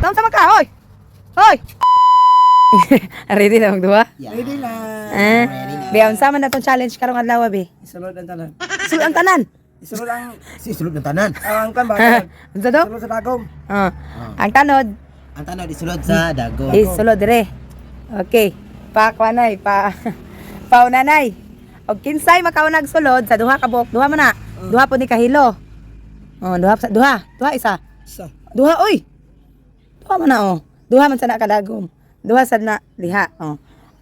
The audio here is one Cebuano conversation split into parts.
Tama sama ka, hoy. Hoy. Ready na magduha? Yeah. Ready na. Eh. Ready na. Be, unsa man na tong challenge karong adlaw, be? Isulod ang tanan. Sulod ang tanan. Isulod ang Si sulod ng tanan. ang kan ba? Unsa daw? Isulod sa dagom. Ah. Ang tanod Ang tanod isulod sa dagom. is sulod dire. Okay. Pa kuanay, pa paunanay. Og kinsay makaunag sulod sa duha ka buok, duha man na. Duha po ni kahilo. Oh, duha sa duha, duha isa. Isa. Duha oy. Duha man na oh. Duha man sa na kadagom. Duha sa na liha oh.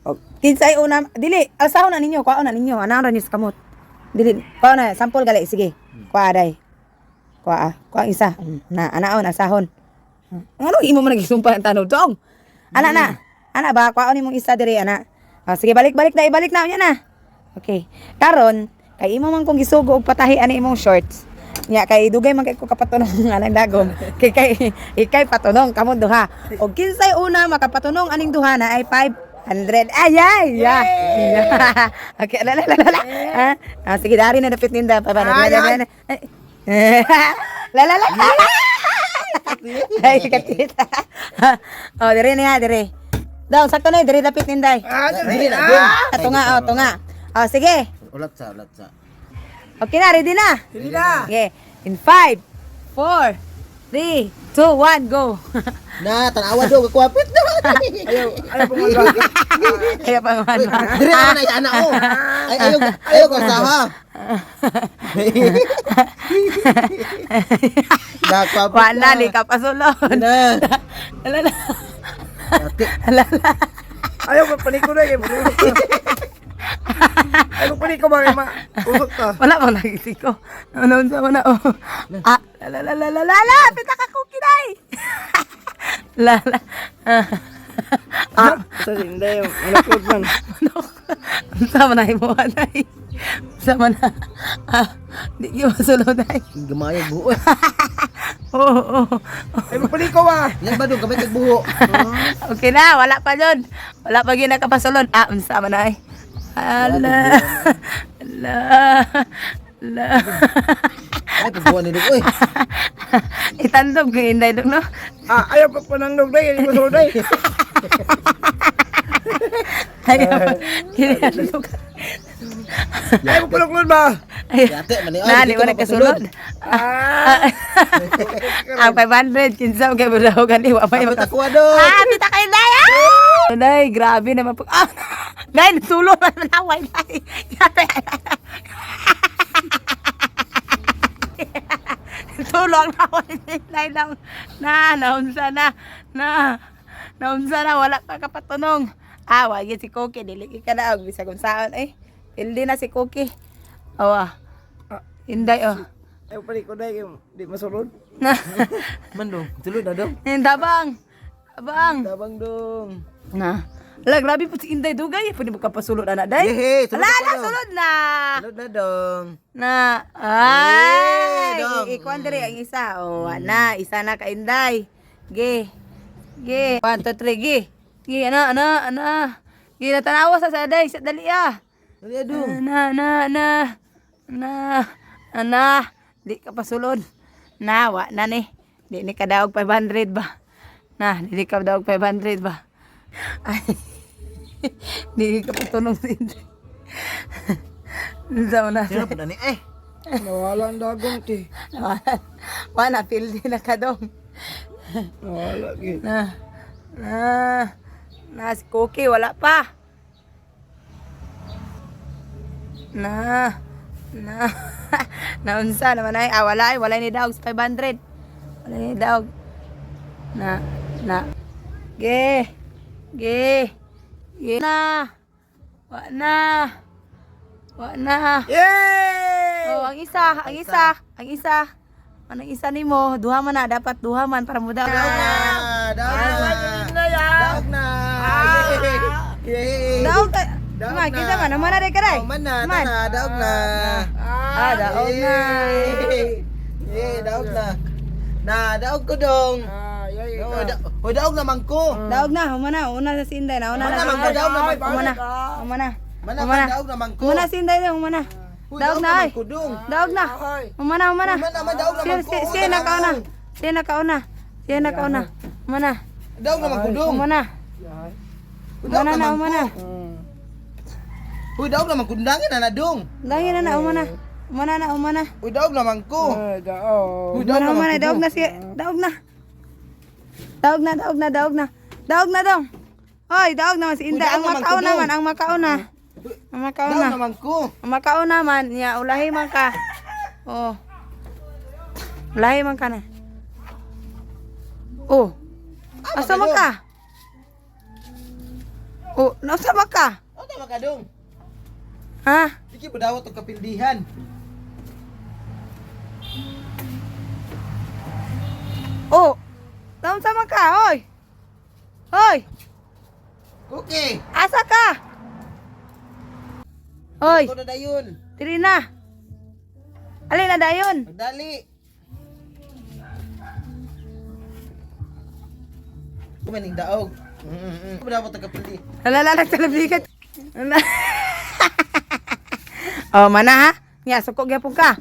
Og kinsay una dili alsahon na ninyo, kuhaon na ninyo. Anaon ra ninyo sa kamot. Dili, kuhaon na sampol gali sige. Kuha day. Kuha ah. Kuha ang isa. Na anaon asahon. Ano imo man nagisumpa ang tanod dong? Ana na. Ana ba kuhaon nimong isa diri ana. Ah, sige, balik balik na, ibalik na unya na. Okay. Karon kay imo man kong gisugo og patahi ani imong shorts. Nya kay dugay man kay ko kapatunong anang dagom. Kay kay ikay patunong kamo duha. Og kinsay una makapatunong aning duha na ay 500. Ay ay. Yeah. Okay, la la la la. La. Ah, ah, sige, dari na dapit ninda pa ba. Ay, ay. La la la. Ay, katit. Oh, dire na dire. Daw, sakto na, dire dapit ninday. Ah, Dili dili na, na. dong. Ah, tunga, oh, tunga. Oh, sige. Ulat sa, ulat sa. Okay na, ready na. Dili na. Okay. In 5, 4, 3, 2, 1, go. Na, tanawa dong, kakuwapit na. Ayaw, ayaw pong alba. Kaya pa man. Dire na na ana ko. Ay ayaw ayaw ko saha. Nakwapit Wala, di ka pasulod. Na. Ala na. Ate, Ala na. Ayaw pa paniko na kay bulok ta. Ayaw paniko ba kay ma usok ta. Wala mo nagising ko. Ano sa na oh. Ah, la la la la la la, pita ka cookie day. La la. Ah. Ah, sa hindi manakot man. Ano? Unsa man na imo anay? Unsa man na? Ah, di gyud masulod ay. Gamay ang buo. Oo, oo. Ayaw paniko ba? Yan ba dong gamay kag buho? Okay na, wala pa yun. Wala pa gyud nakapasulod. Ah, unsa man ay. Ala. Ala. Ala. Ay pagbuo ni dong oy. Itandog ko inday dong no. Ah, ayaw pa panandog day, hindi ko sulod day. Ayaw. Kinandog. Ayaw pa panuklod ba? Ay, Ate man ni na, di wala kasulod. Ah, Ang 500, kinsa kay budaw gani wa may Kapit makas. ako dong. Ah, pita kay Day. Ah! Day, grabe naman pag ah, Day, nasulo na naway day. Tulong na ako ni Day na na naunsa na na naunsa na wala pa kapatunong. Ah, wagi si Cookie dili ka na og bisag unsaon eh. Pildi na si Cookie. Oh, ah. Inday oh. Ayaw paniko day kay di masulod. Na. Man dong, sulod na dong. Tabang. Tabang. Tabang dong. Na. Ala, grabe po si Inday dugay. Pwede mo kapasulod ana day. Yehe, sulod Ala, na ala, dong. sulod na. Sulod na dong. Na. Ay, Eh, dong. ikuan diri ang isa. Oh, na, isa na ka Inday. Ge. Ge. 1 2 3 ge. Ge, ana, ana, ana. Ge, natanawa sa sa day, sa dali ah. Dali dong. Na, na, na. Na. Ana, di ka pasulod. Na, wa na ni. Di ni kadaog 500 ba? Na, di ka daog 500 ba? Ay. Di ka patulong si Inday. Unsa man na? Sino po na ni eh? Nawala ang dagom ti. Wa na pildi na ka dong. Nawala gyud. Na. Na. Na si Cookie wala pa. Na. Na. Naunsa naman ay ah, wala ay wala ni daog sa 500. Wala ni daog. Na. Na. Ge. Ge. Ge na. Wa na. Wa na. Yay! Oh, ang isa, ang isa, ang isa. Anong isa nimo? Duha man na dapat duha man para mo daog. Daog na. Daog na. Na ya. Daog na. Yay. Daog ka. Daog Man, na. kinsa man, man na ka day. Oh, man na, Man. tara, daog na. Ah, daog na. Yay. Yay, daog na. Na, daog ko dong. Ah, yay. Oh, oh, daog naman ko. Daog na, humana, una sa si Inday na, una Humana na. man ko, daog naman ko. Humana. Humana. Mana Humana. man, daog naman ko. Humana si Inday na, humana. Uy, Daog na naman ay. ko dong. Daog na. Humana, humana. Humana man, daog naman Si ko. si nakauna. Si nakauna. Yan na kauna. Mana. Daog naman ko dong. Mana. Ay. Uy, daog Mana na, naman ko. mana. Uy, daog naman kundangin na na dong. Dangin na na, umana. Umana na, umana. Uy, daog naman ko. Ay, daog. Uy, daog Umana, naman umana, ko daog dong. na siya. Daog na. Daog na, daog na, daog na. Daog na dong. Hoy, daog naman si Inday. Uy, daog Ang naman makaon ko, dong. naman, ang makaon na. Ang makaon Daog na. naman ko. Ang makaon naman, niya, ulahi man ka. Oh. Ulahi man ka na. Oh. Ah, Asa man ka? Oh, nasa man ka? O, tama ka dong. Ha? Di kayo budawat og kapildihan. Oh. Naunsa man ka, hoy? Hoy, Cookie! asa ka? Hoy, Ito na dayon. diri na. Alin na dayon? Magdali. Kumaning daog. Budawat og kapildi. Lalala nagtalabigat. Oh, mana ha? Nya suko gyapon ka.